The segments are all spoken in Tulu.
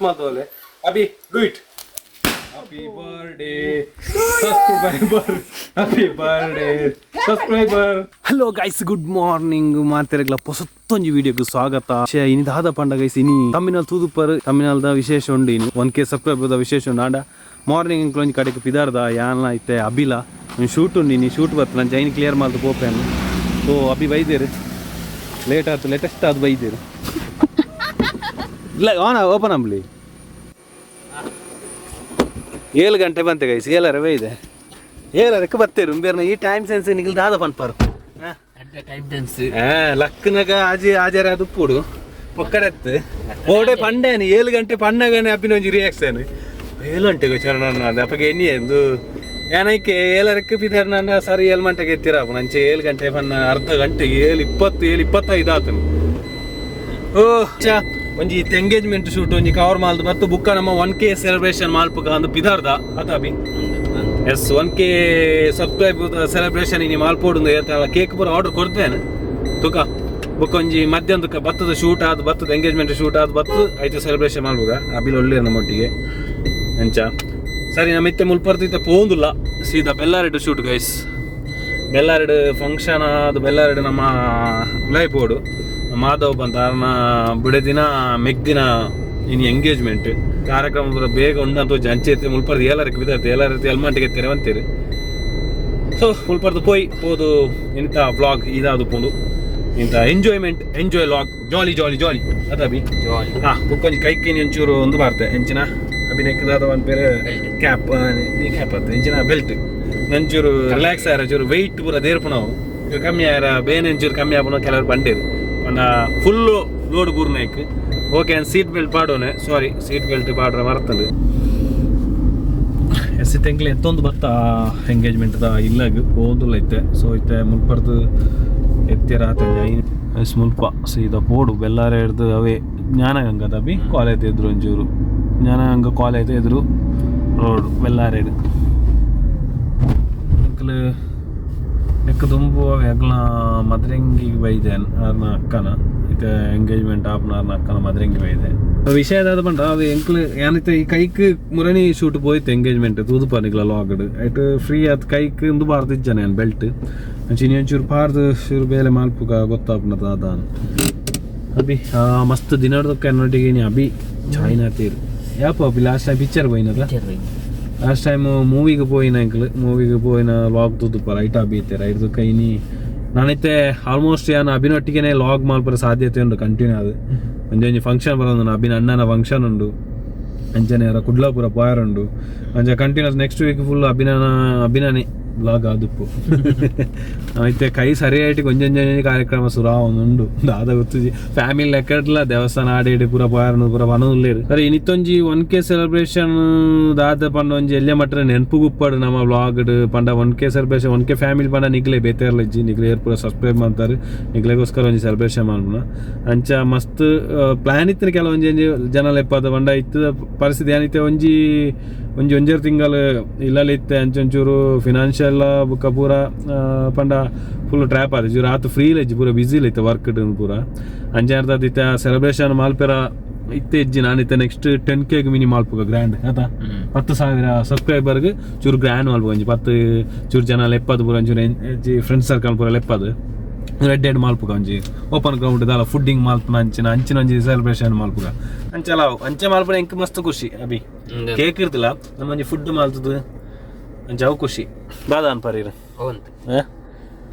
ಮಾತೋಲೆ Abhi, do it. Happy birthday subscriber, happy birthday subscriber. Hello guys, good morning. ಮಾತೆರೆಗ್ಲ ಪೊಸತ್ತೊಂಜಿ ವಿಡಿಯೋಗೆ ಸ್ವಾಗತ. ಇನಿ ದಾದ ಪಂಡ ಗೈಸ್, ಇನಿ ತಮಿನಾಲ್ ತೂದುಪ್ಪರ್, ತಮಿನಾಲ್ದ ವಿಶೇಷ ಉಂಡು. ಇನಿ 1K subscriber ವಿಶೇಷ ಉಂಡು. ಆಂಡ ಮಾರ್ನಿಂಗ್ ಇಂಕ್ಲೊಂಜಿ ಕಡೆಗೆ ಪಿದಾರ್ದ ಯಾನ್ಲ ಇತ್ತೆ ಅಬಿಲ ಒಂಜಿ ಶೂಟ್ ಉಂಡು. ಇನಿ ಶೂಟ್ ಬತ್ತು ನಾನು ಜೈನ್ ಕ್ಲಿಯರ್ ಮಲ್ತು ಪೋಪೇನು. ಸೊ ಅಭಿ ಬೈದೇರು, ಲೇಟ್ ಆಯ್ತು, ಲೇಟೆಸ್ಟ್ ಅದು ಬೈದೇರು. ಇಲ್ಲ, ಆನ್ ಓಪನ್ ಅಂಬ್ಲಿ. 7 ಗಂಟೆ ಬಂತೆ ಗೈಸ್, ಏಳರವೇ ಇದೆ, ಏಳರಕ್ಕೆ ಬತ್ತೇರು. ಬೇರೆ ಈ ಟೈಮ್ ಸೆನ್ಸ್ ನಿಗಲ್ ದಾದ ಪನ್ಪಾರು. ಟೈಮ್ ಸೆನ್ಸ್ ಲಕ್ಕನಗ ಆಜಿ ಆಜಾರ ಅದು ಪೂಡು ಪೊಕ್ಕಡೆತ್ತು ಓಡೆ ಪಂಡೇನು 7 ಗಂಟೆ ಪಣ್ಣಗನೆ ಅಪ್ಪಿನ ಒಂಜಿ ರಿಯಾಕ್ಷನ್. 7 ಗಂಟೆಗೆ ಚರಣ ಅದು ಅಪ್ಪಗೆ ಎಣ್ಣೆ ಎಂದು ಏನಕ್ಕೆ ಏಳರಕ್ಕೆ ಪಿದರ್ ನನ್ನ ಸರಿ 7 ಗಂಟೆಗೆ ಎತ್ತಿರ ನಂಚೆ 7 ಗಂಟೆ ಪನ್ನ ಅರ್ಧ ಗಂಟೆ 7:20 7:25 ಆತನು. ಓ ಚಾ ಒಂಜಿ ಇತ್ತೆ ಎಂಗೇಜ್ಮೆಂಟ್ ಶೂಟ್ ಒಂಜಿ ಕವರ್ ಮಾಲ್ದು ಮತ್ತು ಬುಕ್ಕ ನಮ್ಮ 1K celebration ಮಾಲ್ಪುಗ ಅಂದು ಪಿದಾರ್ದ ಅತ Abhi. S, 1K subscribe celebration ಇನಿ ಮಾಲ್ಪೋಡು. ಕೇಕ್ ಪೂರ ಆರ್ಡರ್ ಕೊಡ್ತೇನೆ ತುಕ. ಬುಕ್ಕ ಒಂಜಿ ಮಧ್ಯಾಹ್ನ ಬತ್ತದ ಶೂಟ್ ಆದ್ ಬತ್ತದ ಎಂಗೇಜ್ಮೆಂಟ್ ಶೂಟ್ ಆದ್ ಬತ್ತು ಐತೆ ಸೆಲೆಬ್ರೇಷನ್ ಮಾಡ್ಬೋದ. ಅಬಿಲ್ ಒಳ್ಳೆ ನಮ್ಮೊಟ್ಟಿಗೆ ಅಂಚ. ಸರಿ, ನಮ್ಮ ಇತ್ತೆ ಮುಲ್ಪರ್ತಿತ್ತೆ ಪೋಂದುಲ್ಲ, ಸೀದಾ ಬೆಲ್ಲಾರೆಡ್ ಶೂಟ್ ಗೈಸ್. ಬೆಲ್ಲಾರೆಡ್ ಫಂಕ್ಷನ್ ಅದು ಬೆಲ್ಲಾರೆಡ್ ನಮ್ಮ ಉಲಾಯ್ಪೋಡು ಮಾಧವ್ ಬಂತ ಅರ್ನ ಬಿಡೆ ದಿನ ಮೆಗ್ದಿನ ಇನಿ ಎಂಗೇಜ್ಮೆಂಟ್ ಕಾರ್ಯಕ್ರಮ ಪೂರ ಬೇಗ ಉಂಡಂತ ಅಂಚೆ ಇತ್ತೆ ಮುಲ್ಪರ್ದು ಏಳರಕ್ಕೆ ಬಿದ್ದಾಯ್ತು, ಏಳರಕ್ಕೆ ಎಲ್ಮಂಟಿಗೆ ಎತ್ತೆರೆ ಬಂತೀರಿ. ಸೊ ಮುಲ್ಪರ್ದು ಪೋಯ್ ಪೋದು ಇಂಥ ವ್ಲಾಗ್ ಇದಾದು ಪೋದು ಇಂಥ enjoyment, enjoy vlog, jolly jolly jolly ಅದ ಅಭಿ. ಜಾಲಿ. ಹಾ, ಬುಕ್ಕೊಂಜಿ ಕೈ ಕೈ ಒಂಚೂರು ಒಂದು ಬಾರ್ತೆ ಎಂಚಿನ ಅಭಿನಯದ ಒಂದು ಬೇರೆ Belt. Cap ನೀ ಕ್ಯಾಪ್ ಆತ ಎಂಚಿನ ಬೆಲ್ಟ್ ನಂಚೂರು ರಿಲ್ಯಾಕ್ಸ್ ಆಯ್ರ, ಚೂರು ವೆಯ್ಟ್ ಪೂರ ದೇರ್ಪು ನಾವು ಚೂರು ಕಮ್ಮಿ ಆಯ್ರ, ಬೇನೆ ಒಂಚೂರು ಕಮ್ಮಿ ಆಪುನ. ಕೆಲವರು ಬಂಡೇರು ಪಂಡ ಫುಲ್ಲು ಲೋಡ್ ಬೂರ್ನೈಕ್. ಓಕೆ, ಸೀಟ್ ಬೆಲ್ಟ್ ಪಾಡೋನೆ. ಸಾರಿ, ಸೀಟ್ ಬೆಲ್ಟ್ ಪಾಡ್ರೆ ಮರ್ತಂಡು. ಎಸ್ ತೆಂಕ್ಲೆ ಎತ್ತೊಂದು ಬತ್ತ ಎಂಗೇಜ್ಮೆಂಟ್ the ಇಲ್ಲಗ್ ಪೋಂದುಲ್ಲ ಇತ್ತೆ. ಸೊ ಇತ್ತೆ ಮುಲ್ಪರ್ದು ಎತ್ತಿರ ಎಸ್ ಮುಲ್ಪ ಸೀದಾ ಪೋಡು ಬೆಲ್ಲಾರೆ ಹಿಡ್ದು ಅವೇ ಜ್ಞಾನಗಂಗದ ಬಿ ಕಾಲೇಜ್ ಎದುರು, ಒಂಚೂರು ಜ್ಞಾನಗಂಗ ಕಾಲೇಜ್ ಎದುರು ರೋಡ್ ಬೆಲ್ಲಾರೇಡು. ಎಂಕ್ಲು ಎಕ್ಕ ದುಂಬು ಅವೆ ಅಗ್ಲ ಮದ್ರಂಗಿಗೆ ಬೈದೆ ಆರ್ನ ಅಕ್ಕನ. ಇತ್ತೆ ಎಂಗೇಜ್ಮೆಂಟ್ ಆಪುನ ಆರ್ನ ಅಕ್ಕನ ಮದ್ರಂಗಿ ಬೈದೆ. ವಿಷಯ ದಾದ ಪಂಡ ಅವು ಎಂಕ್ಲು ಯಾನಿತ್ತೆ ಈ ಕೈಕ್ ಮುರಣಿ ಶೂಟ್ ಪೋಯ್ತು ಎಂಗೇಜ್ಮೆಂಟ್ ತೂದು ನಿಕ್ಲ ಲಾಗ್ಡ್ ಐಟ್ ಫ್ರೀ ಆತ್ ಕೈಕ್ ಇಂದು ಬಾರ್ದು ಇಜ್ಜಾನೆ ಯಾನ್ ಬೆಲ್ಟ್ ಅಂಚಿನ ಒಂಚೂರು ಪಾರ್ದು ಶೂರು ಬೇಲೆ ಮಾಲ್ಪುಗ ಗೊತ್ತಾಪುನ ದಾದ ಅಭಿ. ಮಸ್ತ್ ದಿನದ ಎನ್ನೊಟ್ಟಿಗೆ ನೀ ಅಭಿ ಜಾಯ್ನ್ ಆತೀರು. ಯಾಪ ಅಭಿ ಲಾಸ್ಟ್ ಟೈಮ್ ಪಿಕ್ಚರ್ ಪೋಯಿನದ? ಲಾಸ್ಟ್ ಟೈಮ್ ಮೂವಿಗೆ ಪೋಯಿನ ಅಂಕಲ್, ಮೂವಿಗೆ ಪೋಯಿನ ಲಾಗ್ ತೂದುಪ್ಪ ರೈಟ್. ಅಭಿ ಇತ್ತೆ ರೈಟ್ ದುಕ್ಕ ಇನಿ ನಾನೈತೆ ಆಲ್ಮೋಸ್ಟ್ ಯಾನ್ ಅಭಿನೊಟ್ಟಿಗೆನೆ ಲಾಗ್ ಮಾಲ್ಪರ ಸಾಧ್ಯತೆ ಉಂಟು ಕಂಟಿನ್ಯೂ. ಅದು ಒಂಜಿ ಒಂಜಿ ಫಂಕ್ಷನ್ ಬರೋದು, ಅಭಿನ ಅಣ್ಣನ ಫಂಕ್ಷನ್ ಉಂಡು, ಅಂಚನೆ ಅವರ ಕುಡ್ಲಾಪುರ ಪಾಯರ್ ಉಂಡು. ಅಂಚ ಕಂಟಿನ್ಯೂಸ್ ನೆಕ್ಸ್ಟ್ ವೀಕ್ ಫುಲ್ ಅಭಿನನ ಅಭಿನನೆ ಬ್ಲಾಗ್ ಆದುಪ್ಪು. ಐತೆ ಕೈ ಸರಿಯಾയിട്ട് ಒಂಜೊಂಜಿ ಕಾರ್ಯಕ್ರಮ ಸುರಾ ಉಂಡು. ದಾದ ಗೊತ್ತಿಜಿ, ಫ್ಯಾಮಿಲಿ ಲೆಕ್ಕಡ್ಲ ದೇವಸ್ಥಾನ ಆಡಿ ಇಡಿ ಪೂರ ಪಾಯರ್ನು ಪೂರ ಬನುಲ್ಲೇರು. ಸರಿ, ಇನಿತ್ತೊಂಜಿ 1K celebration ದಾದ ಪಂಡ ಒಂಜಿ ಎಲ್ಯ ಮಟ್ಟ ನೆನಪು ಗುಪ್ಪಡು ನಮ್ಮ ವ್ಲಾಗ್ ಪಂಡ 1K celebration, 1K family ಪಂಡ ನಿಕ್ಲೆ ಬೇತೆರ್ಲ ಇಜ್ಜಿ. ನಿಕ್ಲೆ ಏರ್ ಪೂರ ಸಬ್ಸ್ಕ್ರೈಬ್ ಮಾಡ್ತಾರೆ, ನಿಕ್ಲೆಗೋಸ್ಕರ ಒಂಜಿ ಸೆಲೆಬ್ರೇಷನ್ ಮಾಡ್ಬುನ. ಅಂಚ ಮಸ್ತ್ ಪ್ಲಾನ್ ಇತ್ತು. ಕೆಲವೊಂಜಿ ಒಂಜಿ ಜನ ಲೆಪ್ಪದ ಪಂಡ ಇತ್ತದ ಪರಿಸ್ಥಿತಿ ಏನಿತ್ತೆ, ಒಂಜಿ ಒಂಜಿ ಒಂಜರ್ ತಿಂಗಳು ಇಲ್ಲಲ್ಲಿ ಇತ್ತೆ. ಅಂಚೊಂಚೂರು ಫಿನಾನ್ಷಿಯಲ್ ಬುಕ್ಕ ಪೂರ ಪಂಡ ಫುಲ್ ಟ್ರ್ಯಾಪ್ ಆದ ಚೂರು ಆತು ಫ್ರೀ ಇಜ್ಜಿ, ಪೂರ ಬಿಸಿ ಇತ್ತೆ ವರ್ಕ್ ಪೂರ. ಅಂಚೆ ಇತ್ತೆ ಸೆಲೆಬ್ರೇಷನ್ ಮಾಲ್ಪೆರ ಇತ್ತೆ ಇಜ್ಜಿ. ನಾನು ಇತ್ತೆ ನೆಕ್ಸ್ಟ್ 10K mini ಮಾಲ್ಪುಗ ಗ್ರ್ಯಾಂಡ್ ಆತಾ. 10,000 ಸಬ್ಸ್ಕ್ರೈಬರ್ಗೆ ಚೂರು ಗ್ರ್ಯಾಂಡ್ ಮಾಲ್ಪುಗ, ಒಂಜಿ 10 ಚೂರು ಜನ ಲೆಪ್ಪದು ಪೂರ, ಒಂಚೂರು ಫ್ರೆಂಡ್ಸ್ ಸರ್ಕಲ್ ಪೂರ ಲೆಪ್ಪದು ರೆಡ್ ರೆಡ್ ಮಾಲ್ಪುಗ. ಒಂಜಿ ಓಪನ್ ಗ್ರೌಂಡ್ ದಾಲ ಫುಡ್ಡಿಂಗ್ ಮಾಲ್ಪುನ ಅಂಚಿನ ಅಂಚಿನ ಒಂಜಿ ಸೆಲೆಬ್ರೇಷನ್ ಮಾಲ್ಪುಗ. ಅಂಚಲ ಅವು ಅಂಚೆ ಮಾಲ್ಪುನ ಎಂಕ್ ಮಸ್ತ್ ಖುಷಿ ಅಭಿ. ಕೇಕ್ ಇರ್ತಲ್ಲ, ನಮ್ಮ ಒಂಜಿ ಫುಡ್ ಮಾಲ್ತದು ಅಂಚ ಅವು ಖುಷಿ. ದಾದ ಅನ್ಪರೀರ್?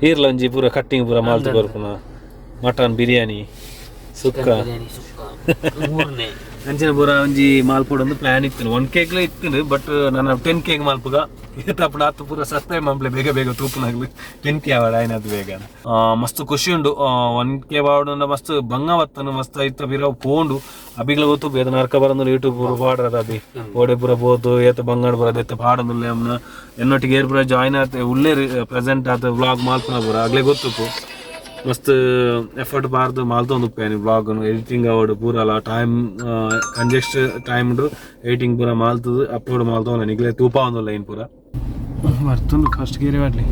ಈರ್ಲ ಒಂಜಿ ಪೂರ ಕಟ್ಟಿಂಗ್ ಪೂರ ಮಾಲ್ತು ಕೊರ್ಪುನ, ಮಟನ್ ಬಿರಿಯಾನಿ ಸುಕ್ಕ ಅಂಚಿನ ಪೂರ ಒಂಜಿ ಮಾಲ್ಪೋಡು ಒಂದು ಪ್ಲಾನ್ ಇತ್ತು. 1Kಗ್ಲೇ ಇತ್ತು, ಬಟ್ ನಾನು 10Kಗೆ ಮಾಲ್ಪುಗ. ತಪ್ಪು ಆತು ಪೂರ ಸಬ್ಸ್ಕ್ರೈಬ್ ಮಾಲ್ಪಲೆ, ಬೇಗ ಬೇಗ ತೂಪುನಾಗ್ಲು 10K ಆವಡ ಆಯ್ನದು ಬೇಗ. ಮಸ್ತ್ ಖುಷಿ ಉಂಡು 1K ಬಾವಡು. ಮಸ್ತ್ ಬಂಗ ಬತ್ತನು ಮಸ್ತ್ ಐತ ಬಿರವು ಪೋಂಡು. ಅಬಿಗ್ಲ ಗೊತ್ತು ಬೇದ ನರ್ಕ ಬರಂದು ಯೂಟ್ಯೂಬ್ ಪೂರ ಪಾಡ್ರದ ಅಭಿ ಓಡೆ ಪೂರ ಪೋತು ಏತ ಬಂಗಾಡ ಪೂರ ದೆತ್ತ ಪಾಡೊಂದುಲ್ಲೆ ಅಮ್ನ. ಎನ್ನೊಟ್ಟಿಗೆ ಏರ್ ಪೂರ ಜಾಯ್ನ್ ಆತ ಉಲ್ಲೇರು ಪ್ರೆಸೆಂಟ್ ಆತ ವ್ಲಾಗ್ ಮಾಲ್ಪುನ ಪೂರ ಆಗ್ಲೇ ಗೊತ್ತುಪ್ಪು. ಮಸ್ತ್ ಎಫರ್ಟ್ ಬಾರ್ದು ಮಾಲ್ತೊಂದು ಉಪ್ಪೇನಿ ವ್ಲಾಗ್ ಎಡಿಟಿಂಗ್ ಅವಡು ಪೂರಲ ಟೈಮ್ ಕಂಜೆಸ್ಟ್ ಟೈಮ್ ಎಡಿಟಿಂಗ್ ಪೂರ ಮಾಲ್ತದು ಅಪ್ಲೋಡ್ ಮಾಲ್ತೊಂದು ನಿಗ್ಲೆ ತೂಪ ಒಂದುಲ್ಲ ಏನ್ ಪೂರ ಬರ್ತುಂಡು. ಫಸ್ಟ್ ಗೇರಿ ಮಾಡ್ಲಿ.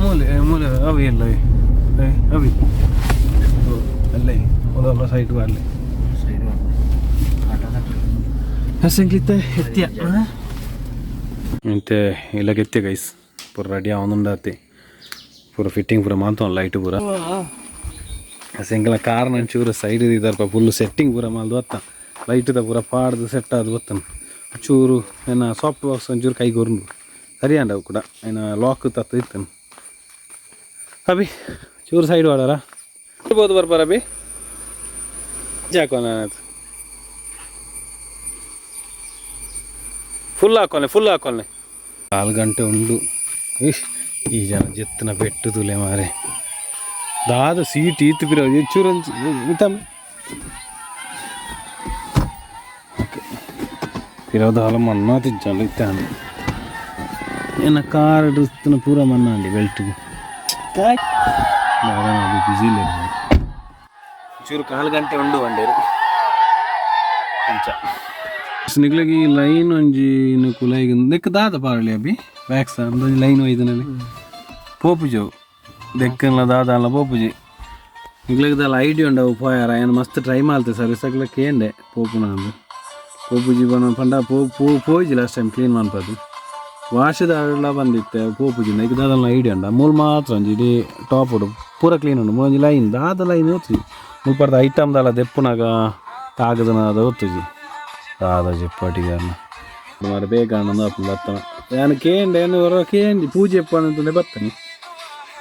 ಮೂಲೆ ಮೂಲೆ ಅವಿ ಇಲ್ಲ ಅವಿ. ಅಲ್ಲೇ ಮೊದಲ ಸೈಡ್ ಅಲ್ಲಿ ಎಂಕ್ಲಿತ್ತೆ ಎತ್ತಿಯ ಇಂತೆ ಇಲ್ಲಗೆ ಎತ್ತಿಯ ಗೈಸ್ ಪೂರ ರೆಡಿ ಆವೊಂದುಂಡಾತೆ ಪೂರ ಫಿಟ್ಟಿಂಗ್ ಪೂರ ಮಾಂತವನ್ ಲೈಟ್ ಪೂರ. ಎಂಕಲ ಕಾರ್ ಒಂಚೂರು ಸೈಡ್ ಇದಾರಪ್ಪ, ಫುಲ್ ಸೆಟ್ಟಿಂಗ್ ಪೂರ ಮಾಲ್ದು ಬತ್ತ, ಲೈಟ್ದ ಪೂರ ಪಾಡ್ದು ಸೆಟ್ ಆದ್ ಬತ್ತನ. ಚೂರು ಏನ ಸಾಫ್ಟ್ ಬಾಕ್ಸ್ ಒಂಚೂರು ಕೈ ಕೊರುಂಡು ಸರಿ ಅಂಡವು ಕೂಡ ಏನ ಲಾಕ್ ತತ್ತು ಇತ್ತನು. ಅಭಿ, ಚೂರು ಸೈಡ್ ವಾಡಾರ ಬೋದು ಬರ್ಪಾರ ಅಭಿ ಹಾಕೋಣ. Full ಹಾಕೋನೆ, full ಹಾಕೋನೆ. 4 ಗಂಟೆ ಉಂಡು. ಇಶ್, ಈ ಜನ ಜೆತ್ತನ ಪೆಟ್ಟು ತುಲೆ ಮಾರೆ. ದಾದ ಸೀಟ್ ಈತು ಪಿರ ಚೂರು ಮಿತ್ತಮ್ಮ. ಓಕೆ, ಪಿರವು ಮಣ್ಣ ತಿಂಚಾಲು ಇತ್ತಾನೆ. ಏನ ಕಾರ್ ಇತ್ತನ ಪೂರ ಮಣ್ಣ ಅಂಡಿ ಬೆಲ್ಟ್ಗೆ. ಬಿಸಿ ಇಲ್ಲ. ಚೂರು ಕಾಲು ಗಂಟೆ ಉಂಡು ಬಂಡೇರು ಅಂಚ. ನಿಗ್ಲಗಿ ಲೈನ್ ಒಂಜಿ ಕುಲೈಗ್ ದೆಕ್ ದಾದ ಪಾರಲಿ ಅಭಿ ವ್ಯಾಕ್ಸ್ ಒಂದೊಂಜಿ ಲೈನ್ ಒಯ್ದನಲ್ಲಿ ಪೋಪುಜವು ದೆಕ್ಕನ್ಲ ದಾದ ಅಲ್ಲ ಪೋಪುಜಿ. ನಿಗ್ಲಗ್ ದಾಲ ಐಡಿಯಾ ಉಂಡವು ಪೋಯಾರ? ಏನು ಮಸ್ತ್ ಟ್ರೈ ಮಾಲ್ತೆ ಸರ್ವಿಸ್ ಅಗ್ಲ ಕೇಂಡೆ ಪೋಪುನ ಅಂದು ಪೋಪುಜಿ ಬನ ಪಂಡ ಪೋ ಪೋ ಪೋಯಿಜಿ. Last time clean ಮನ್ಪದು ವಾಶದ ಬಂದಿತ್ತೆ ಪೋಪುಜಿ. ಈಗ ದಾದಲ್ಲ ಐಡಿಯಾ ಉಂಡ? ಮೂಲು ಮಾತ್ರ ಒಂಜಿ ಇಡೀ ಟಾಪ್ ಉಡು ಪೂರ ಕ್ಲೀನ್ ಉಂಡು. ಮೂಲೊಂಜಿ ಲೈನ್ ದಾದ ಲೈನ್ ಓತುಜಿ. ಮುಲ್ಪರ್ದ ಐಟಮ್ ದಾಲ ದೆಪ್ಪುನಾಗ ತಾಗದನ ಅದ ಒತ್ತುಜಿ. ದಾದ ಜೆಪ್ಪಾಟಿಗೆ ಮಾರೆ ಬೇಗ ಅಣ್ಣ ಅಪ್ಪು ಬತ್ತನ. ಯಾನ್ ಕೇಂಡೆ ಏನು ಹೊರ ಕೇಂಡಿ ಪೂಜೆ ಅಂತಂದೆ ಬತ್ತನಿ.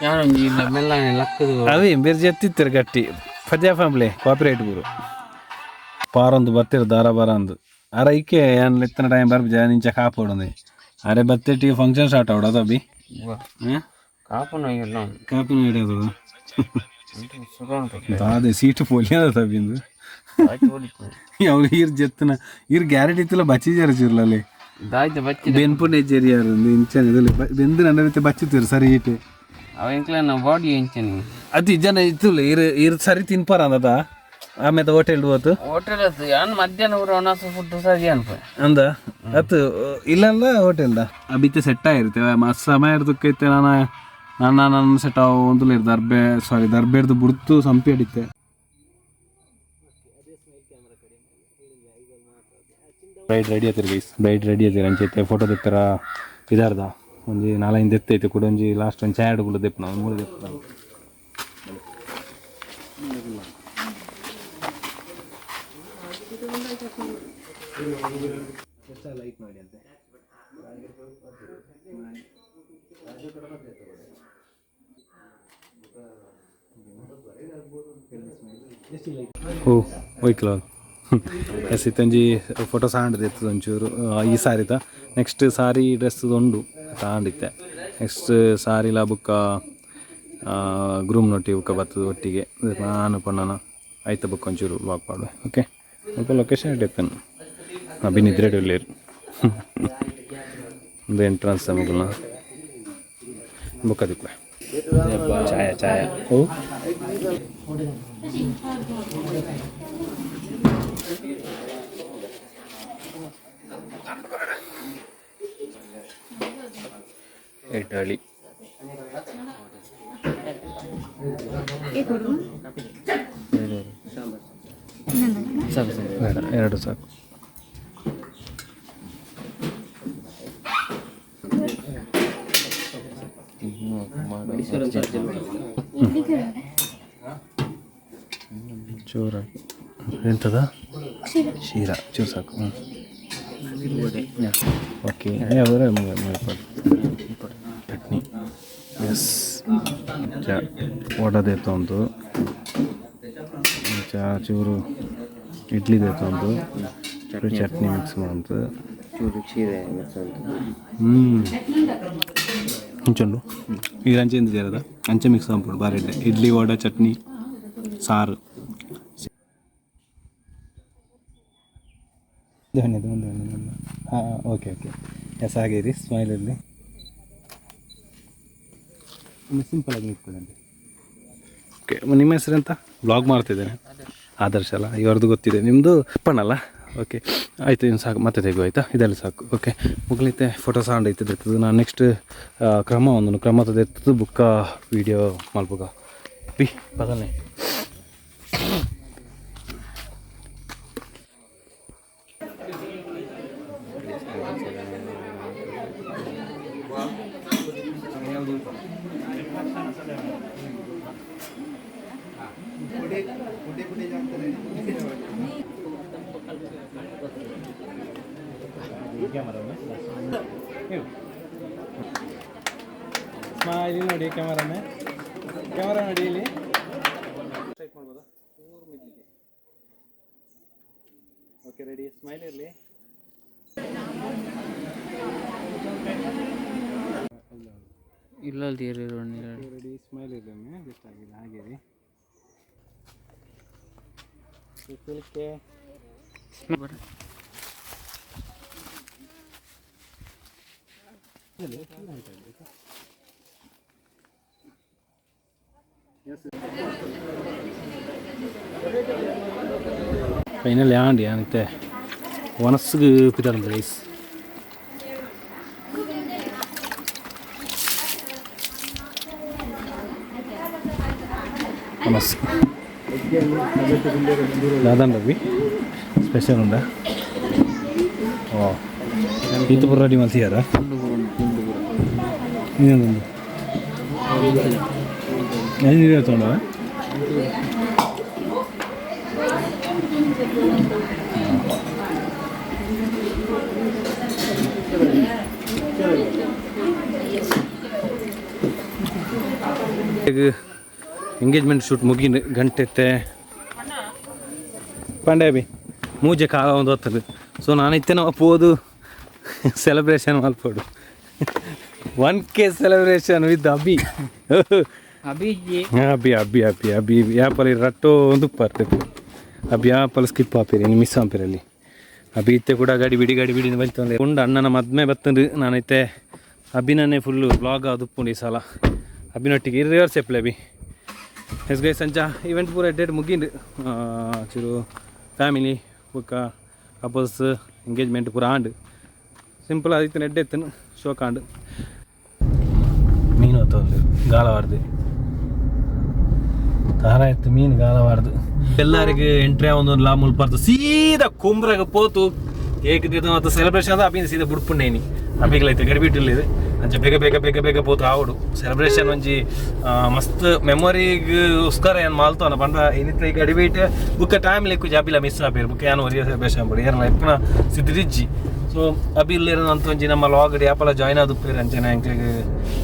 ಯಾನೊಂಜಿ ಇಲ್ಲ ಮೆಲ್ಲನೆ ಲಕ್ಕದು. ಅವೇ ಬೇರೆ ಜೆತ್ತಿತ್ತಾರೆ ಗಟ್ಟಿ ಪದ್ಯ ಫ್ಯಾಮ್ಲಿ ಕಾಪಿರೈಟ್ ಗುರು ಪಾರೊಂದು ಬತ್ತಿರ ದಾರ ಬಾರ ಅಂದು ಅರ ಇಕ್ಕೆ ಯಾನ್ ಲೆತ್ತನ ಟೈಮ್ ಬರ್ಬ ಜನ ಇಂಚ ಕಾಪೋಡೊಂದು. ಅರೆ ಬತ್ತೆಟ್ಟಿಗೆ ಫಂಕ್ಷನ್ ಸ್ಟಾರ್ಟ್ ಆವಡ ಅದ ಬಿ. ಕಾಪುನ ಇಲ್ಲ. ಕಾಪಿನ ಹಿಡಿಯೋದು ಅದೇ ಸೀಟು ಪೊಲಿಯದ ತಬ್ಬಿಂದು. ಅವ್ರು ಈರ್ ಜೆತ್ತನ ಈರ್ ಗ್ಯಾರಂಟಿ ಇತ್ತಿಲ್ಲ ಬಚ್ಚಿಜಾರ ಚೂರ್ಲಲ್ಲಿ. ದಾಯ್ತ ಬಚ್ಚಿ. ಬೆನ್ಪು ನೆಜ್ಜೆರಿಯಾರು ಇಂಚನೆ ಬೆಂದು ನನ್ನ ರೀತಿ ಬಚ್ಚಿತ್ತೀರು ಸರಿ ಈಟೆ. ಅವ ಎಂಕ್ಲೆನ ಬಾಡಿ ಎಂಚನಿ. ಅದು ಜನ ಇತ್ತುಲ್ಲ ಇರು ಇರು ಸರಿ ತಿನ್ಪಾರ ಅಂದದ. ಆಮೇಲೆ ಹೋಟೆಲ್ ಹೋತು. ಹೋಟೆಲ್ ಯಾನ್ ಮಧ್ಯಾಹ್ನ ಊರ ಒಣಸು ಫುಡ್ ಸರಿ ಅನ್ಪ. ಅಂದ ಅತ್ತು ಇಲ್ಲಲ್ಲ ಹೋಟೆಲ್ದ ಅಬಿತೆ ಸೆಟ್ ಆಗಿರುತ್ತೆ. ಮಸ್ತ್ ಸಮಯ ಇರ್ತಕ್ಕೈತೆ. ನಾನು ನನ್ನ ನನ್ನ ಸೆಟ್ ಒಂದುಲ್ಲ ಇರ್ದು ದರ್ಬೆ ಸಾರಿ ದರ್ಬೆರ್ದು ಬುಡ್ತು ಸಂಪಿ ಅಡಿತೆ. ಬ್ರೈಡ್ ರೆಡಿ ಆಯ್ತು guys, bride ready ಆಯ್ತು. ಅಂಚೈತೆ ಫೋಟೋ ತೆತ್ತರ ಇದಾರ್ದ ಒಂಜಿ ನಾಲೈದು ಎತ್ತೈತೆ ಕೂಡ. ಒಂಜಿ ಲಾಸ್ಟ್ ಒಂಜಿ ಚಾಯ್ ಗುಲ್ಲ ದೆಪ್ಪು ನಾವು ಮೂರು ದೆಪ್ಪು ನಾವು. ಲೈಟ್ ನೋಡಿ ಅಂತೆ. ಓ ಹೋಯ್ಕಲ. ಎಸ್, ಇತ್ತೊಂಜಿ ಫೋಟೋ ಸಾಂಡ್ ಇತ್ತು ಒಂಚೂರು ಈ ಸಾರಿದ. ನೆಕ್ಸ್ಟ್ ಸಾರಿ ಡ್ರೆಸ್ ಉಂಡು ತಾಂಡಿತ್ತೆ. ನೆಕ್ಸ್ಟ್ ಸಾರಿಲ ಬುಕ್ಕ ಗ್ರೂಮ್ ನೊಟ್ಟಿ ಬುಕ್ಕ ಬರ್ತದೆ ಒಟ್ಟಿಗೆ. ನಾನು ಪಣ್ಣನ ಆಯ್ತು ಬುಕ್ ಒಂಚೂರು ವಾಕ್ ಮಾಡುವೆ. ಓಕೆ, ಸ್ವಲ್ಪ ಲೊಕೇಶನ್ ಇಟ್ಟಿತ್ತೇನೆ. ಅಭಿ ನಿದ್ರೆ ಇಲ್ಲೇರು. ಒಂದು ಎಂಟ್ರೆನ್ಸ್ ಮಗುಲ್ನ ಬುಕ್ಕ ದಿಕ್ವೆ ಛಾಯಾ ಛಾಯಾ ಓ ಎಡ್ಡಾಳಿ. ಬೇಡ, ಎರಡು ಸಾಕು. ಚೂರು ಎಂತದ ಶೀರಾ ಚೂರು ಸಾಕು. ಹ್ಞೂ, ಓಕೆ. ಯಾವುದಾರ ಚಟ್ನಿ. ಎಸ್, ಚ ವಡ ದೇತೊಂದು ಚ ಚೂರು ಇಡ್ಲಿ ದೇತೊಂದು ಚೂರು ಚಟ್ನಿ ಮಿಕ್ಸ್ ಮಂತು. ಚೂರು ಚೀರೆ ಮಿಕ್ಸ್ ಹ್ಞೂ, ಇಂಚುಂಡು ಈ ಅಂಚೆ ಎಂತ ಸೇರದ ಅಂಚೆ ಮಿಕ್ಸ್ ಮನ್ಪೊಡು ಬಾರಿ ಎಡ್ಡೆ. ಇಡ್ಲಿ, ವಡ, ಚಟ್ನಿ, ಸಾರು. ಮುಂದೆ ಬನ್ನಿ, ಮುಂದೆ. ಹಾಂ, okay okay. S, ಹಾಗೆ ಇರಿ, ಸ್ಮೈಲ್ ಇರಲಿ. ಸಿಂಪಲ್ ಆಗಿ ನಿಂತ್ಕೊಳ್ಳಿ. ಓಕೆ, ನಿಮ್ಮ ಹೆಸರೆಂತ? ಬ್ಲಾಗ್ ಮಾಡ್ತಿದ್ದೇನೆ. ಆದರ್ಶ ಅಲ್ಲ? ಇವರದ್ದು ಗೊತ್ತಿದೆ. ನಿಮ್ಮದು ಅಪ್ಪನಲ್ಲ? ಓಕೆ, ಆಯಿತು, ಇನ್ನು ಸಾಕು, ಮತ್ತೆ ತೆಗು. ಆಯಿತಾ? ಇದೆಲ್ಲ ಸಾಕು. ಓಕೆ, ಮುಗ್ಲಿತ್ತೆ ಫೋಟೋ ಸಾಂಡ್ ಐತದೆ ಇರ್ತದೆ. ನಾನು ನೆಕ್ಸ್ಟ್ ಕ್ರಮ ಒಂದು ಕ್ರಮ ಎತ್ತದು ಬುಕ್ಕ ವೀಡಿಯೋ ಮಲ್ಪುಗ ಬಿ ಬದಲನೆ. ಸ್ಮೈಲ್ ನೋಡಿ ಕ್ಯಾಮರಾಮೇ, ಕ್ಯಾಮರಾ ನೋಡಿ ಇಲ್ಲಿ. ಸ್ಟ್ರೈಕ್ ಮಾಡ್ಬೋದಾ? ಚೂರು ಮಿಡ್ಲಿಗೆ. ಓಕೆ ರೆಡಿ, ಸ್ಮೈಲ್ ಇರಲಿ. ಇಲ್ಲ. ರೆಡಿ, ಸ್ಮೈಲ್ ಇರಲಿ ಒಮ್ಮೆ. ಜಸ್ಟ್ ಆಗಿಲ್ಲ, ಹಾಗೆ ರೀ. ಫೈನಲ್ ಯಾಂಡಿ ಯಾನಿತ್ತೆ ವನಸ್ಸಿಗೆ ಪಿದಾರಂತ ಗೈಸ್. ವನಸ್ ದಾದಾನ್ ರವಿ ಸ್ಪೆಷಲ್ ಉಂಡಾ? ಓ, ಈತ ಪೂರ ರೆಡಿ ಮಲ್ತಿಯಾರ? ಇನ್ನೊಂದು ಎಲ್ಲಿ ತೊಗೊಂಡ? ಎಂಗೇಜ್ಮೆಂಟ್ ಶೂಟ್ ಮುಗಿನ ಗಂಟೆ ಪಂಡೆ ಬಿ ಮೂಜೆ ಕಾಲ ಒಂದು ಹೊತ್ತದು. ಸೊ ನಾನು ಇತ್ತೇನೆ ಪೋದು ಸೆಲೆಬ್ರೇಷನ್ ಮಲ್ಪೋಡು. 1K celebration with Abhi. Abhiji. Abhi Abhi Abhi Abhi ಯಾಪಲ್ ರಟ್ಟೋ ಒಂದು ಬರ್ತದೆ. ಅಭಿ ಯಾಪಲ್ ಸ್ಕಿಪ್ ಆಪಿರಿ, ಮಿಸ್ ಆಪಿರಲ್ಲಿ. ಅಭಿ ಇತ್ತೆ ಕೂಡ ಗಾಡಿ ಬಿಡಿ, ಗಾಡಿ ಬಿಡಿ ಬಲ್ತಂದ್ರೆ ಉಂಡು. ಅಣ್ಣನ ಮದ್ಮೆ ಬತ್ತಂದು ನಾನೈತೆ ಅಭಿನನ್ನೇ ಫುಲ್ಲು ಬ್ಲಾಗ್ ಅದು ಈ ಸಲ ಅಭಿನೊಟ್ಟಿಗೆ ರಿವರ್ಸ್ ಎಪ್ಲೆ ಅಭಿ. ಎಸ್ ಗೈಸ್, ಅಂಚ ಇವೆಂಟ್ ಪೂರ ಡೇಟ್ ಮುಗಿಂಡು. ಚೂರು ಫ್ಯಾಮಿಲಿ ಬೊಕ್ಕ ಕಪಲ್ಸ್ ಎಂಗೇಜ್ಮೆಂಟ್ ಪೂರ ಆಂಡ್. ಸಿಂಪಲ್ ಆದಿತ್ತು, ನೆಡ್ಡೆ ಎತ್ತನು ಶೋಕ್ ಆಂಡ್. ಮೀನು ಹೊತ್ತೊಂದು ಗಾಲವಾರ್ದು ತಾರ ಇತ್ತು ಮೀನು ಗಾಲವಾರ್ದು. ಎಲ್ಲರಿಗೂ ಎಂಟ್ರಿ ಒಂದು ಲಾ ಮುಲ್ಪಾರ್ದು ಸೀದಾ ಕುಂಬ್ರಾಗ ಪೋತು ಕೇಕ್ ಮತ್ತು ಸೆಲೆಬ್ರೇಷನ್ ಅದ. ಅಭಿನ ಸೀದಾ ಬುಡ್ಪುಂಡೇನಿ ಅಭಿಗಳೈತೆ ಗಡಿಬಿಟ್ಟಿಲ್ಲ ಇದು. ಅಂಚ ಬೇಗ ಬೇಗ ಬೇಗ ಬೇಗ ಪೋತು ಆವಡು ಸೆಲೆಬ್ರೇಷನ್. ಒಂಜಿ ಮಸ್ತ್ ಮೆಮೊರಿಗ್ ಉಸ್ಕರ ಏನು ಮಾಲ್ತವನ ಪಂಡ ಇನ್ನಿತ್ತ ಈ ಗಡಿಬಿಟ್ಟು ಬುಕ್ಕ ಟೈಮ್ ಲೆಕ್ಕು ಜಾಬಿಲ ಮಿಸ್ ಆಪೇರು. ಬುಕ್ಕ ಏನು ಒರಿಯ ಸೆಲೆಬ್ರೇಷನ್ ಬಡಿ ಏನ ಎಪ್ಪನ ಸಿದ್ರಿಜ್ಜಿ. ಸೊ ಅಭಿ ಇಲ್ಲೇರ ಅಂತ ಒಂಜಿ ನಮ್ಮ ಲಾಗ್ ಯಾಪಲ ಜಾಯ್ನ್ ಆದುಪ್ಪೇರು. ಅಂಚನೆ ಎಂಕ್ಲೆಗ್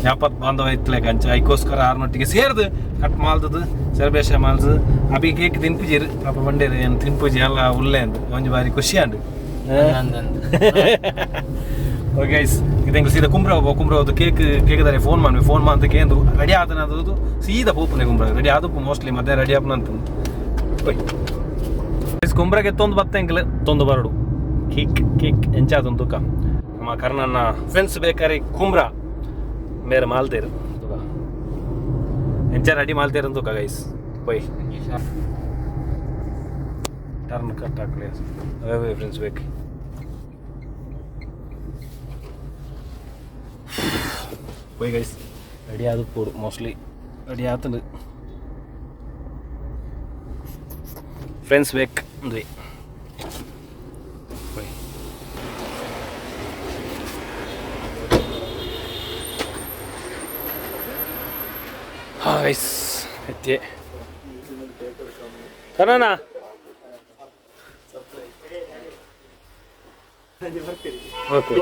ಯಾಪತ್ ಬಾಂಧವ ಇತ್ತಲೇಕ ಅಂಚ ಐಕೋಸ್ಕರ ಆರ್ನೊಟ್ಟಿಗೆ ಸೇರ್ದು ಕಟ್ ಮಾಲ್ದದು ಸೆಲೆಬ್ರೇಷನ್ ಮಾಲ್ದು. ಅಭಿ ಕೇಕ್ ತಿನ್ಪುಜಿರು ಪಾಪ ಬಂಡೇರು ಏನು ತಿನ್ಪುಜಿ ಎಲ್ಲ ಉಲ್ಲೆ ಅಂದು ಒಂಜಿ ಬಾರಿ ಖುಷಿ ಅಂಡು. ಓಕೆ ಗೈಸ್, ಇದು ಸೀದಾ ಕುಂಬ್ರ ಕುಂಬ್ರ ಹೋದು ಕೇಕ್ ಕೇಕ್ದಾರೆ ಫೋನ್ ಮಾಡ್ವಿ. ಫೋನ್ ಮಾಡ್ತ ಕೇಂದು ರೆಡಿ ಆದನ ಅದು ಸೀದಾ ಪೋಪುನೆ ಕುಂಬ್ರ ರೆಡಿ ಆದಪ್ಪು ಮೋಸ್ಟ್ಲಿ ಮಧ್ಯಾಹ್ನ ರೆಡಿ ಆಪನ ಅಂತ. ಗೈಸ್, ಕುಂಬ್ರಗೆ ತೊಂದು ಬತ್ತ ಎಂಕಲ್ ತೊಂದು ಬರಡು ಕೇಕ್ ಕೇಕ್ ಎಂಚಾದೊಂದು ತುಕ. ನಮ್ಮ ಕರ್ಣನ್ನ ಫ್ರೆಂಡ್ಸ್ ಬೇಕಾರಿ ಕುಂಬ್ರ ಮೇರೆ ಮಾಲ್ತೇರು ತುಕ ಎಂಚ ರೆಡಿ ಮಾಲ್ತೇರು ತುಕ. ಗೈಸ್, ಪೊಯ್ ಟರ್ನ್ ಕಟ್ ಹಾಕಲಿ. ಅವೇ ಫ್ರೆಂಡ್ಸ್ ಬೇಕು. ಪೊಯ್ ಗೈಸ್, ರೆಡಿ ಆದ ಪೋಡು ಮೋಸ್ಟ್ಲಿ ರೆಡಿ ಆತಂದು ಫ್ರೆಂಡ್ಸ್ ಬೇಕು ಅಂದ್ವಿ. ಪೊಯ್. ಹಾಂ ಗೈಸ್, ಎತ್ತೆ ಕರ್ಣ. ಓಕೆ,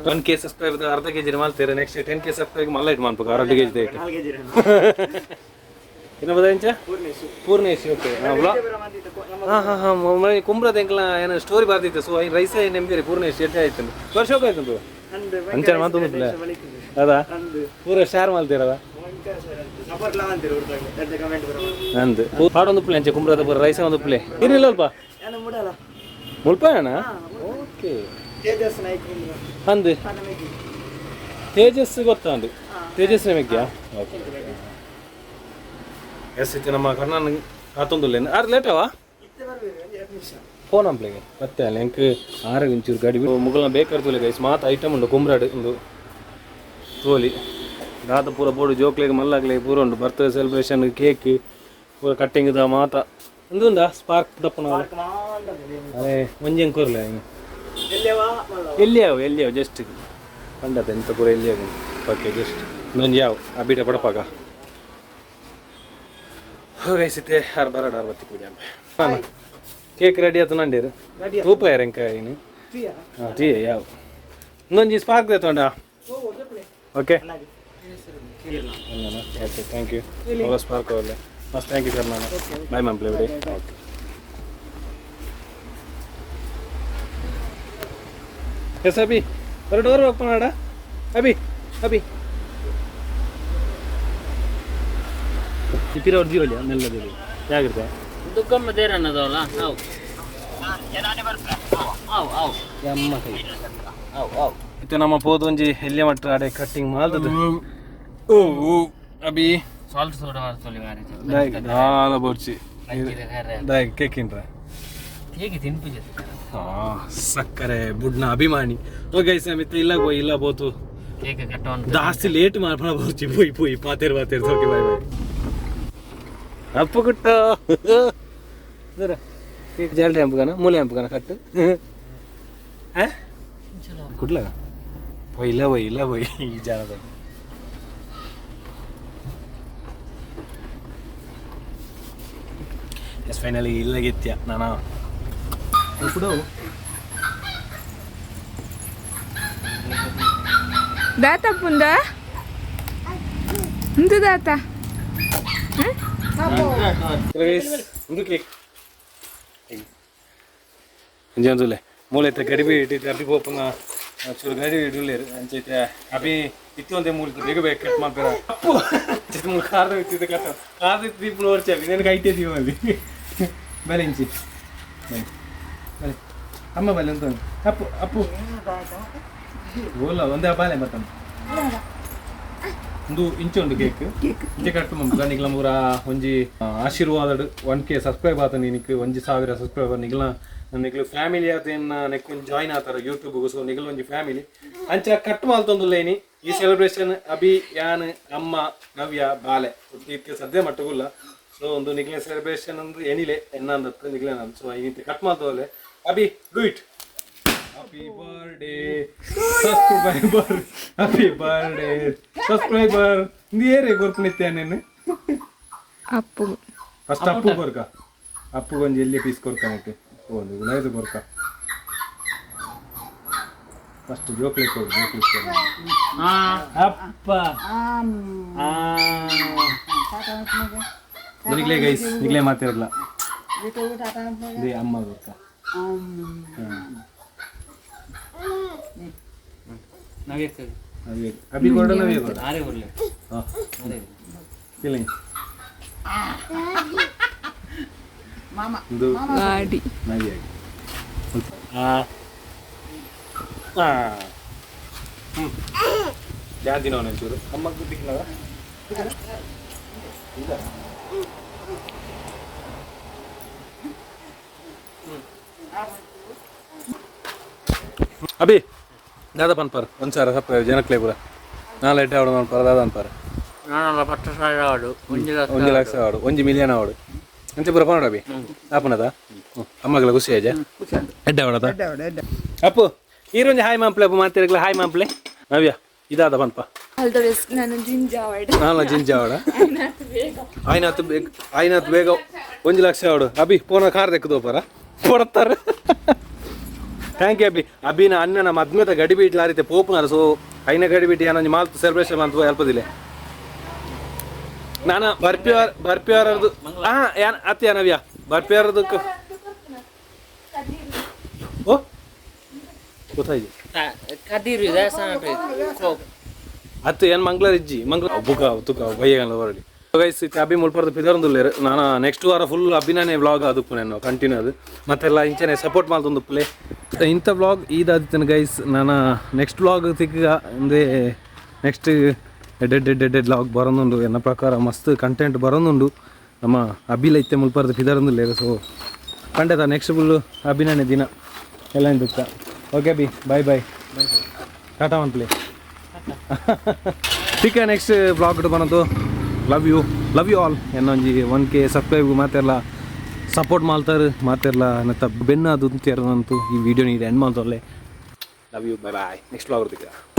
1K subscribe ಅರ್ಧ ಕೆ ಜಿ ಮಾಡ್ತೀರಾ. ನೆಕ್ಸ್ಟ್ 10K subscribe ಮಲ್ಲ it ಮಾಡ್ಬೇಕು ಅರ್ಧ ಕೆ ಜಿ. ಏನು ಬದ ಎಂಚ ಪೂರ್ಣೇಶ್. ಓಕೆ, ಹಾಂ ಹಾಂ ಹಾಂ, ಕುಂಬ್ರದ ಎಂಕಲ ಏನೋ ಸ್ಟೋರಿ ಬರ್ದಿತ್ತು. ಸೊ ಐನ್ ರೈಸ್ ನೆಂಬಿರಿ ಪೂರ್ಣೇಶ್ ಎಟ್ಟೆ ಆಯ್ತು ವರ್ಷ ಆಯ್ತು ಅಂಚನೆ ಮಾತೊಂದು ಅದಾ ಪೂರ ಶೇರ್ ಮಾಡ್ತೀರದ ನಂದು ಪಾಡೊಂದು ಪ್ಲೇ ಅಂಚೆ ಕುಂಬ್ರದ ಪೂರ ರೈಸ್ ಒಂದು ಪ್ಲೇ ಇರಲಿಲ್ಲ ಅಲ್ಪ ಮುಲ್ಪಣ. ಓಕೆ, ಅಂದು ತೇಜಸ್ ಗೊತ್ತಾ? ಅಂದು ತೇಜಸ್ ನಿಮಗೆ. ಓಕೆ ಎಸ್, ಇತ್ತು ನಮ್ಮ ಕರ್ನಾಟಕ ಆತೊಂದುಲ್ಲೇನು ಆರು ಲೇಟವಾ ಫೋನ್ ಅಂಪ್ಲೆಗೆ ಮತ್ತೆ ಅಲ್ಲಿ ಎಂಕ್ ಆರು ಒಂಚೂರು ಗಾಡಿ ಮುಗಲ್ನ ಬೇಕಾರ್ತುಲೆ. ಗೈಸ್, ಮಾತ ಐಟಮ್ ಉಂಡು ಕುಮ್ರಾಡ್ ಒಂದು ತೋಲಿ ದಾತ ಪೂರ ಬೋಡು ಜೋಕ್ಲೆಗ್ ಮಲ್ಲಾಗ್ಲೆ ಪೂರ ಉಂಡು. ಬರ್ತ್ಡೇ ಸೆಲೆಬ್ರೇಷನ್ ಕೇಕ್ ಪೂರ ಕಟ್ಟಿಂಗ್ the ಮಾತ ಉಂದುಂಡ ಸ್ಪಾರ್ಕ್ ದಪ್ಪನ. ಅರೆ ಒಂಜಿ ಕೊರ್ಲೆ ಎಲ್ಲಿ ಯಾವ ಜಸ್ಟ್ ಪಂಡತ ಎಂತ ಪೂರ ಎಲ್ಲಿ. ಓಕೆ, ಜಸ್ಟ್ ಇನ್ನೊಂದು ಯಾವ ಅಬಿಟ ಪಡಪಾಗ. ಗೈಸ್ ಇತ್ತೆ ಆರು ಬರಡ ಆರು ಬತ್ತಿ ಪೂಜೆ. ಕೇಕ್ ರೆಡಿ ಆತು ನಂಡೀರು ತೂಪ ಎಂಕ ಇನ್ನು. ಹಾಂ, ಟೀ ಯಾವ ಇನ್ನೊಂದು ಸ್ಪಾರ್ಕ್ ತಗೊಂಡ. Okay, okay, thank you. Spark ಅವಲ್ಲ ಮಸ್ತ್. Thank you sir. ನಾನು ಬಾಯ್ ಮ್ಯಾಮ್. ಬಿಡಿ. ಓಕೆ. ಎಸ್ ಅಭಿ, ಬರ, ಡೋರ್ ಓಪನ್ ಮಾಡ. ಅಭಿ, ಅಭಿ, ಇಪ್ಪಿರ ಅವ್ರ ಜೀವಲಿ ಮೆಲ್ಲದಿರಿ, ಜಾಗ್ರತೆ. ದುಗ್ಗಮ್ಮ ದೇರನ್ನದವಲ್ಲ ಅವು ಅವು ಅವು. ಅಮ್ಮ ಕೈ. ಅವು ಅವು. ಇತ್ತೆ ನಮ್ಮ ಪೋದೊಂಜಿ ಎಲ್ಲಿಯ ಮಟ್ಟ ಆಡೆ ಕಟ್ಟಿಂಗ್ ಮಾಲ್ದದು. ಓ ಓ ಅಭಿ. ಸಾಲ್ಟ್ ಸೋಡಾ ಮಾಡ್ತೊಳ್ಳಿ ಮಾರಿ. ದಾಲ ಬೋರ್ಚಿ. ದಾಯ್ ಕೇಕಿನ್ರ? ಹೇಗೆ ತಿನ್ಪು ಜೊತೆ. ಸಕ್ಕರೆ ಬುಡ್ನ ಅಭಿಮಾನಿ. ಓ ಗೈಸ್, ಮಿತ್ತ ಇಲ್ಲ ಪೋಯ್, ಇಲ್ಲ ಪೋತು. ಕೇಕ್ ಕಟ್ಟವನ್ನು. ಜಾಸ್ತಿ ಲೇಟ್ ಮಾಡ್ಪಣ ಬೋರ್ಚಿ. ಪೋಯ್ ಪೋಯ್, ಪಾತೇರು ಪಾತೇರು. Okay, bye bye. ಅಪ್ಪು ಕುಟ್ಟ ಕೇಕ್ ಜಾಲ್ರಿ ಅಂಪುಗಾನ ಮೂಲೆ ಅಂಪುಗಾನ ಕಟ್ಟು. ಕುಡ್ಲ ಪೋಯ್, ಇಲ್ಲ ಪೋಯ್, ಇಲ್ಲ ಪೋಯ್. ಈ ಜಾನದ ಎಸ್, ಫೈನಲಿ ಇಲ್ಲಗೆತ್ಯ ನಾನು ಕೂಡ. ದಾತ ಪುಂದ ಉಂದು ದಾತ. ಒಂದು ಕೇಕ್ ಅಂಜೊಂದುಲೆ ಮೂಲೆ ಇತ್ತೆ ಗಡಿಬಿ ಇಟ್ಟಿತ್ತು. ಅಭಿ ಪೋಪುನ ಚೂರು ಗಡಿ ಇಡುಲೇರು ಅಂಚೈತೆ. ಅಭಿ ಇತ್ತು ಒಂದೇ ಮೂಲ ಬೇಗ ಬೇಗ ಕಟ್ ಮಾಡ್ಬೇಡ ಅಪ್ಪು. ಅಂಚೈತೆ ಮೂಲ ಖಾರದ ಇತ್ತಿದ್ದು ಕಟ್ಟ ಖಾರದ ಇತ್ತು. ದೀಪ ನೋಡ್ಚಿ ಅಭಿ ನನಗೆ ಐತೆ ದೀಪಲ್ಲಿ. ಬಲೆ ಇಂಚಿ ಬಲೆ ಬಲೆ ಅಮ್ಮ ಬಲೆ ಅಂತ. ಅಪ್ಪು, ಅಪ್ಪು, ಓಲ ಒಂದೇ ಬಾಲೆ ಮತ್ತಮ್ಮ. ಒಂದು ಇಂಚು ಉಂಡು ಕೇಕ್ ಇಂಚೆ ಕಟ್ಟು ಮಂಪುಗ. ನಿಗ್ಲ ಪೂರ ಒಂಜಿ ಆಶೀರ್ವಾದ. 1K subscribe ಆತ ನಿನಕ್. 1000 ಸಬ್ಸ್ಕ್ರೈಬರ್. ನಿಗ್ಲ ನಿಗ್ಲು ಫ್ಯಾಮಿಲಿ ಆತ ನೆಕ್ ಒಂಜಿ ಜಾಯಿನ್ ಆತಾರ ಯೂಟ್ಯೂಬ್. ಸೊ ನಿಗ್ಲ ಒಂಜಿ ಫ್ಯಾಮಿಲಿ ಅಂಚ ಕಟ್ ಮಾಲ್ತೊಂದುಲ್ಲೇನಿ ಈ ಸೆಲೆಬ್ರೇಷನ್. ಅಭಿ, ಯಾನ್, ಅಮ್ಮ, ನವ್ಯ, ಬಾಲೆ ಇತ್ತೆ ಸದ್ಯ ಮಟ್ಟಗುಲ್ಲ. ಸೊ ಒಂದು ನಿಗ್ಲ ಸೆಲೆಬ್ರೇಷನ್ ಅಂದ್ರೆ ಎನಿಲೆ ಎನ್ನಂದತ್ತು ನಿಗ್ಲೆ. ಸೊ ಈ ಕಟ್ ಮಾಲ್ತೋಲೆ. Abhi, do it. Happy birthday subscriber, happy birthday subscriber. ಏರೇ ಕೊರ್ಪುನಿತ್ತೆ నేను. ಅಪ್ಪು. ಫಸ್ಟ್ ಅಪ್ಪು ಕೊರ್ಕ. ಅಪ್ಪು ಒಂಜಿ ಎಲ್ಲಿ ಪೀಸ್ ಕೊರ್ಕ ನೆಕ್ಕೆ ಒಂದು ಗುಲಾಯ್ದು ಕೊರ್ಕ. ಫಸ್ಟ್ ಜೋಕ್ಲಿ ಕೊಡು, ಜೋಕ್ಲಿ ಕೊಡು. ಅಪ್ಪ ನಿಗ್ಲೇ ಗೈಸ್, ನಿಗ್ಲೇ ಮಾತಿರಲ್ಲ. ಇದೇ ಅಮ್ಮ ಕೊರ್ಕ. ನವ್ಯ. ಅಭಿ, ಅಭಿ ಕೊಡ, ನವ್ಯ ಕೊಡ. ಆರೇ ಬರ್ಲಿ. ಹಾಂ, ಇಲ್ಲ ಇದು ಗಾಡಿ. ನವಿಯಾಗಿ. ಆ ಆ ಹ್ಞೂ ಜಾಂತಿನ ಒಂಚೂರು ಅಮ್ಮ ತಿಕ್ಕಿನದ ಇಲ್ಲ. ಅಭಿ, ದಾದ ಪನ್ಪಾರ್ ಒಂದು ಸಾವಿರ ಸಪ್ಪ ಜನಕ್ಲೆ ಪೂರ ನಾಲ್ ಎಡ್ಡೆ ಅವಡು ಪನ್ಪಾರ ದಾದ ಅನ್ಪಾರ. ನಾನಲ್ಲ 10,000 ಆಡು, 1 ಲಕ್ಷ. 1 ಲಕ್ಷ ಆವಡು, 1 ಮಿಲಿಯನ್ ಆವಡು ಅಂಚೆ ಪೂರ ಪನೋಡು ಅಭಿ. ಆಪುನದ ಅಮ್ಮಗಳ ಖುಷಿ ಆಯ್ಜ? ಎಡ್ಡೆ ಅವಡದ. ಅಪ್ಪು, ಈರೊಂಜಿ ಹಾಯ್ ಮಾಂಪ್ಲೆ. ಅಪ್ಪು ಮಾತಿರಗ್ಲ ಹಾಯ್ ಮಾಂಪ್ಲೆ. ನವ್ಯ, ಇದಾದ ಪನ್ಪ. ಆಲ್ the best. ನಾನು ಜಿಂಜಾವಡ್. ನಾನ ಜಿಂಜಾವಡ. ಆಯ್ನಾತ್ ಬೇಗ, ಆಯ್ನಾತ್ ಬೇಗ 1 ಲಕ್ಷ ಅವಡು. ಅಭಿ, ಪೋನ ಕಾರ್ ದೆಕ್ಕದೋಪರ ಕೊಡ್ತಾರೆ. Thank you Abhi. ಅಭಿನ ಅಣ್ಣನ ಮದ್ಮೆದ ಗಡಿ ಬೀಟ್ಲಾರಿತೆ ಪೋಪುನಾರ. ಸೊ ಐನ ಗಡಿ ಬೀಟಿ ಏನೊಂಜಿ ಮಾಲ್ತು ಸೆಲೆಬ್ರೇಷನ್ ಅಂತ ಅಲ್ಪದಿಲ್ಲ. ನಾನು ಬರ್ಪಿವಾರ ಬರ್ಪಿವಾರದು. ಹಾ, ಯಾನ್ ಅತ್ಯ ನವ್ಯ ಬರ್ಪಿವಾರದು. ಓ, ಗೊತ್ತಾಯ್ತು. ಕದಿರು ದೇವಸ್ಥಾನ. ಅತ್ತು ಏನು ಮಂಗ್ಳೂರ್ ಇಜ್ಜಿ ಮಂಗ್ಳೂರ್ ಬುಕ ತುಕ ಬಯ್ಯಗಲ್ಲ ಬರಲಿ ಗೈಸ್. ಇತ್ತೆ ಅಭಿ ಮುಲ್ಪರ್ದ ಪಿದರಂದುಲ್ಲೇರು. ನಾನು ನೆಕ್ಸ್ಟ್ ವಾರ ಫುಲ್ ಅಭಿನಾನೇ ವ್ಲಾಗ್ ಅದಕ್ಕೂ ನಾನು ಕಂಟಿನ್ಯೂ ಅದು. ಮತ್ತೆಲ್ಲ ಇಂಚನೆ ಸಪೋರ್ಟ್ ಮಾಡ್ತೊಂದು ಇಂಥ ವ್ಲಾಗ್ ಈದಾದಿತ್ತನ ಗೈಸ್. ನಾನು ನೆಕ್ಸ್ಟ್ ವ್ಲಾಗ್ ತಿಕ್ಕ ಅಂದರೆ next dead dead dead vlog ಬರೋದುಂಡು. ಎನ್ನ ಪ್ರಕಾರ ಮಸ್ತ್ ಕಂಟೆಂಟ್ ಬರೋದುಂಡು. ನಮ್ಮ ಅಭಿಲ ಇತ್ತೆ ಮುಲ್ಪರ್ದ ಪಿದರಂದುಲ್ಲೇರು. ಸೊ ಪಂಡೆತ ನೆಕ್ಸ್ಟ್ ಫುಲ್ಲು ಅಭಿನಾನೇ ದಿನ ಎಲ್ಲ ದುಕ್ಕ. ಓಕೆ ಅಭಿ, ಬಾಯ್ ಬಾಯ್, ಟಾಟಾ ಒನ್ ಪ್ಲೇ. ठीक है, ನೆಕ್ಸ್ಟ್ ವ್ಲಾಗ್ ಬರೋದು. Love you, love you all. ಏನೊಂಜಿ 1K subscribe ಮಾತೆಲ್ಲ ಸಪೋರ್ಟ್ ಮಾಡ್ತಾರೆ ಮಾತೆಲ್ಲ ನತ್ತ ಬೆನ್ನ ಅದು ಅಂತೂ ಈ ವಿಡಿಯೋ ನೀಡು ಎಂಡ್ ಮಾಡ್ತೋರ್ಲೆ. Love you, bye bye. Next vlog ಬರ್ತಿಕ್ಕ.